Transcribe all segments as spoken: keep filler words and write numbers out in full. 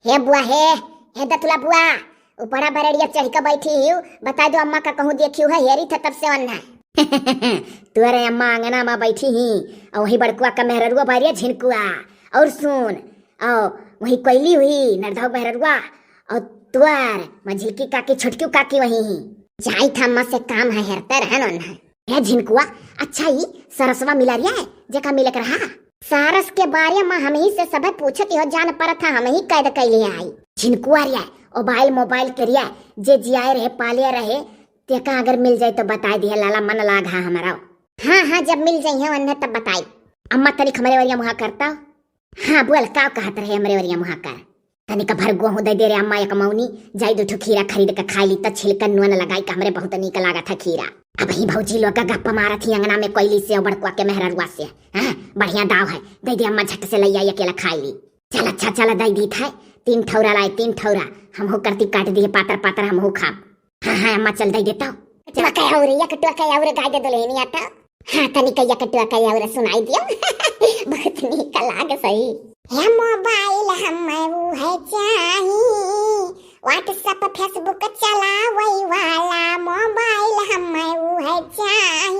हे बुआ हे, हे दतुला बुआ, उ बड़ा बरड़िया चढ़ के बैठी ही, बताइ देउ अम्मा का कहूँ देखिउ है, हेरी थे तब से वन्ना। तोरे अम्मा अंगना मा बैठी ही, अउ वही बड़कुआ का मेहररुआ बारिया झिनकुआ, अउर सुन, अउ वही कोइली हुई नरधव मेहररुआ, अउ तोर मझिलकी काकी छोटकी काकी वही ही। जाइत अम्मा से काम है, हेरते रहन वन्ना। हे झिनकुआ, अच्छा ई सरसवा मिलरिया है, जेका मिलक रहा? सारस के बारे मा हमही से सभे पूछत हो, जान परत है हमही कैद कैले आई। झिनकुआ रिया, मोबाइल मोबाइल के रिया, जे जियाए रहे पाले रहे, तेका अगर मिल जाए तो बताइ दिहे लाला, मन लाग है हमारा। हाँ हाँ, जब मिल जाइहे वन्ने तब बताई। अम्मा तनिक हमरे वरिया मुहा करता। हाँ बोल, का कहत रहे हमरे वरिया मुहा कर? तनिक भर गोहूँ दइ दे रे अम्मा एक मौनी, जाई दू ठो खीरा खरीद के खाइ ली, त छिलका नून लगाई के हमरे बहुत नीक लागत है खीरा। अबही भौजी लोग का गप्प मारत ही अंगना में कोइली से अउ बड़कुआ के मेहररुआ से। हाँ, बढ़िया दाव है, दइ दे अम्मा, झट से लइ आई, अकेला खाइ ली। चल अच्छा, चल दइ दीत है, तीन ठौरा लाए, तीन ठौरा, हमहू करती काट दिहे पातर पातर, हमहू खाब। हाँ हाँ अम्मा, चल दइ देता। कटुआ का अउर, या कटुआ का अउर गाय दे दुल्हनिया तो। हाँ, तनिक या कटुआ का अउर सुनाई दियो। बहुत नीक लाग सही। हे मोबाइल हमें उहे चाही, WhatsApp Facebook चलावै वाला मोबाइल हमें उहे चाही,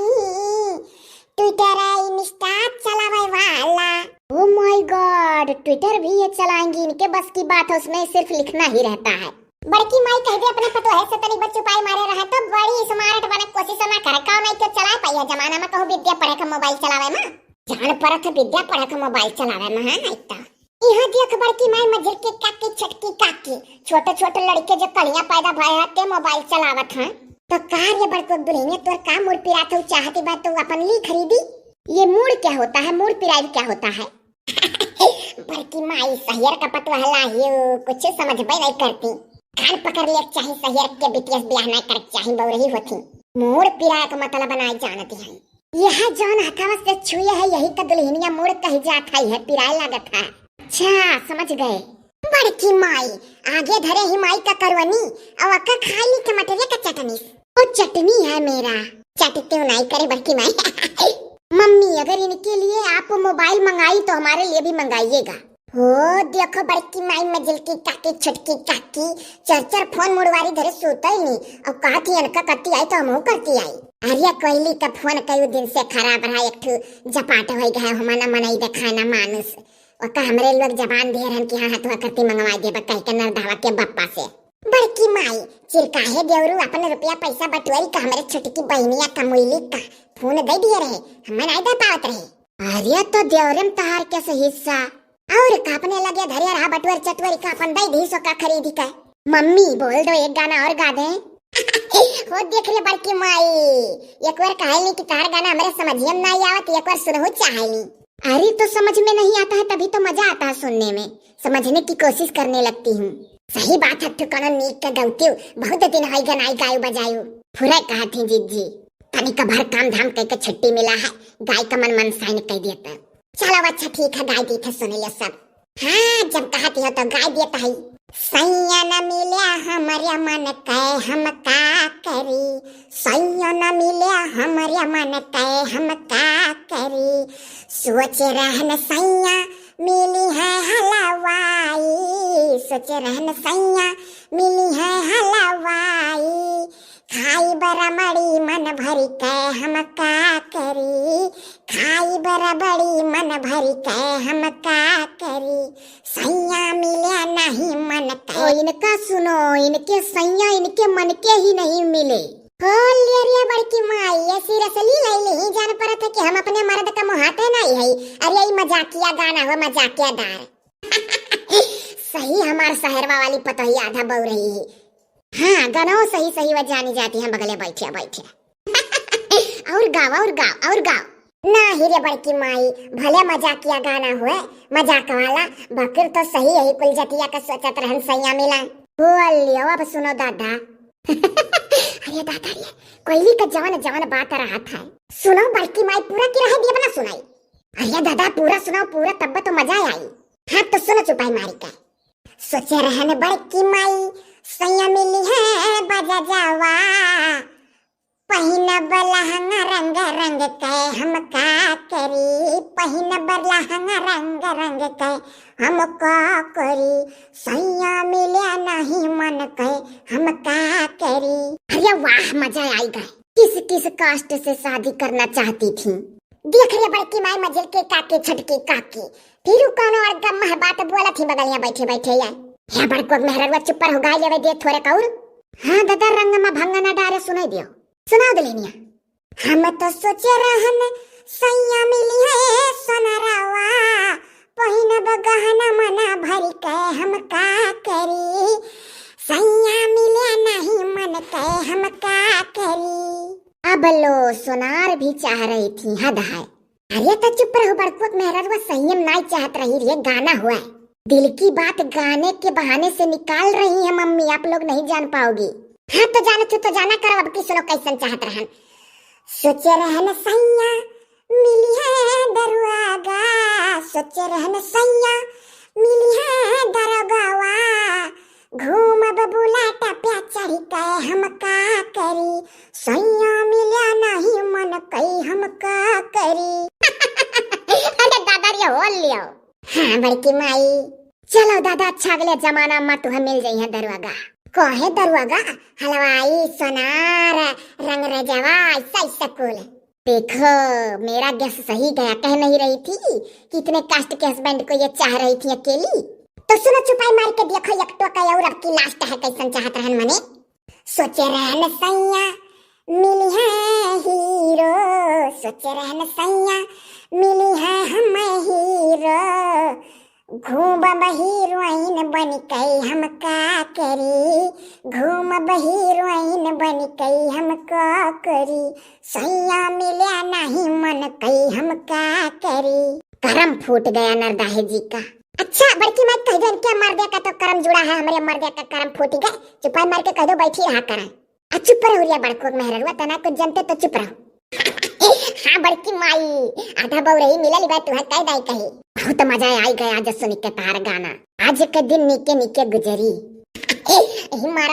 Twitter Insta चलावै वाला। Oh my God, Twitter भी ये चलाएंगी? इनके बस की बात है, उसमें सिर्फ लिखना ही रहता है। बड़की माई कह दे अपने पतोहे से तनी बच्चू पाई मारे रहा तो बड़ी smart बने कोशिश ना करे, का नहीं के चलाए पाई है जमाना में कहूँ विद्या पढ़े का मोबाइल चलावे में। जान परत है विद्या पढ़े का मोबाइल चलावे में, हाँ, नहीं तो। इहाँ देख बड़की माई, मझिलकी काकी, छोटकी काकी, छोटे छोटे लड़के जो कलिया पैदा भय है ते मोबाइल चलावत हैं। तो का रे बड़को दुल्हनिया, तोर का मूड़ पिरात हो, चाहती बा तो अपन ली खरीदी? ये मूड़ क्या होता है, मूड़ पिराई क्या होता है? बड़की माई, सहियर का पतोह लाहियो, कुछ समझबे नहीं करती। कान पकड़ ले चाही, सहियर के बिटिया से ब्याह नहीं करे चाही, बउरही होती। मूड़ पिराए का मतलब बनाए जानती है। यह जौन हथवा से छुए है, यही का दुल्हनिया मूड़ कही जात है, यह पिराए लागत है। अच्छा, समझ गए। बड़की माई, आगे धरे ही माई का करवनी, अउ अकर खाली टमाटरिया का चटनी। वो चटनी है मेरा, चटते नहीं करे बड़की माई। मम्मी, अगर इनके लिए आप मोबाइल मंगाई तो हमारे लिए भी मंगाइएगा। हो देखो बड़की माई, मझिलकी काकी, छोटकी काकी, चार चार फोन मुड़वारी धरे सुतैनी। अब कहती अनका करती आई तो हमहू करती आई। अरे कोइली का फोन कई दिन से खराब रहा, एक ठो जपाट होइ गया, हमना मनई देखाना मानुस। ओका हमरे लोग जबान दिहे रहन कि हाँ, हथुआ करती मंगवा देबा कह के नरधवा के बप्पा से। बड़की माई, चिरकाहे देवरू अपन रुपया पैसा बटोरी का हमरे छोटकी बहिनिया कमोइली का फोन दे दिए रहे, हमें नहीं दे पावत रहे। अरे तो देवरे में तहार कैसे हिस्सा? और का अपने लगे धरे रहा बटोर चटोरी का अपन दे दी सो का खरीदी का। मम्मी बोल दो एक गाना और गा दे। हो देख रे बड़की माई, एक बार कहली कि तहार गाना हमरे समझिए में नहीं आवत, एक बार सुनहु चाहली। अरे तो समझ में नहीं आता है तभी तो मजा आता है सुनने में, समझने की कोशिश करने लगती हूँ। सही बात है, ठिकाना नीक का गौतियो, बहुत दिन है गनाई गायु बजायु। फुरा कहा थी जीजी, तनिक भर काम धाम कह के छुट्टी मिला है, गाय का मन मन साइन कह देता। चलो अच्छा ठीक है, गाय दी थे सुन ले सब। हाँ, जब कहती हो तो गाय देता है। सैया न मिल्या हमरे मन कै हम का करी, सैया न मिल्या हमरे मन कै हम का करी। सोच रहन सैया मिली है हलवाई, सोच रहन सैया मिली है हलवाई। खाई बरमड़ी मन भरी कै हम का करी, खाई बरमड़ी मन भरी कै हम का करी। सैया मिले नहीं मन कै। ओ, इनका सुनो, इनके सैया इनके मन के ही नहीं मिले। हो ले रे बड़की माई, ऐसी रसली लैली ही, जान परत है कि हम अपने मर्द का मुहाते नहीं है। अरे ई मजाकिया गाना हो, मजाकिया डार। सही हमार सहरवा वाली पतोहिया आधा बउरही है। हाँ, गनौ सही सही वा जानी जाती हैं, बगले बैठिया बैठिया। और गाओ, और गाओ, और गाओ। ना ही रे बड़की माई, भले मजाकिया गाना हुए, मजाक वाला, बकिर तो सही यही कुल जतिया का सोचत रहन सैया मिला। बोलियो, अब सुनो दादा। अरे दादा रे, कोइली का जवन जवन बात रहत है। सुनो बड़की माई, पूरा की रहे दिए बना सुनाई। अरे दादा, पूरा सुनाओ, पूरा, तब तो मजा आई। हाँ तो सुनो चुपाई मारी का। सोचे रहन बड़की माई, सैया मिली है बाजा जावा, पहिनब लहंगा रंग रंग कै हम का करी, पहिनब लहंगा रंग रंग कै हम का करी। सैया आई गए। किस किस कास्ट से शादी करना चाहती थी? देख रे बड़की माई, मझिल के काकी, छटकी काकी, फिर उ कौनो अड़गम्मा बात बोलत ही बगलिया बैठे बैठे आए। हे बड़को मेहररुआ, चुप रहो, गाय लेवे दे थोरे कौर। हाँ दादा, रंग मा भंग ना डारे, सुनाई दियो, सुनाओ दुल्हनिया। हम तो सोचे रहन सैया मिली है सोनरवा, पहिनब गहना मना भरी के हम का करी, सैया मिले नहीं मन के हम का करी। अब लो सोनार भी चाह रही थी, हद है। अरे तो चुप रहो बड़कुआ मेहररुआ, सैया नाई चाहत रही रे, गाना हुआ है। दिल की बात गाने के बहाने से निकाल रही है मम्मी, आप लोग नहीं जान पाओगी। हाँ तो जाना, तू तो जाना करो, अब की सुनो कैसन चाहत रहन। सोचे रहन सैया मिली है दरुआगा, सोचे रहन सैया मिली है दरुआगा, घूमब बुलेट पे चढ़ी के हम का करी, सैया मिले नहीं मन कई हम का करी। अरे दादा रे, हो लियो। हाँ बड़की माई, चलो दादा, अच्छा अगले जमाना मा तुहे मिल जइहैं दरुआगा। कहे दरुआगा, हलवाई, सोनार, रंग रजवा, ऐसा ऐसा कुल। देखो, मेरा guess सही गया, कह नहीं रही थी कि इतने caste के husband को ये चाह रही थी अकेली। तो सुनो, चुपाई मार के देखो, एक टोका और अब की last है, कैसन चाहत रहन मने। सोचे रहन सैया मिली है हीरो, सोचे रहन सैया मिली है हम हीरो, घूमब हीरोइन बन के हम का करी, घूमब हीरोइन बन के हम का करी, सैया मिले नहीं मन कई हम का करी। करम फूट गया नरदाहे जी का। अच्छा बड़की माई, कह दो इनके मर्दे का तो करम जुड़ा है, हमरे मर्दे का करम फूट गए। चुपाई मार के कह दो बैठी रहा करें। आ चुप रहो रे बड़को मेहररुआ, तना कुछ जनते तो चुप रहो। हाँ बड़की माई, आधा बउरही मिलल बा तुहे, कह दाई कही। बहुत मजा आई गया आज सुन के तार गाना। आज के दिन नीके नीके गुजरी। यही मारा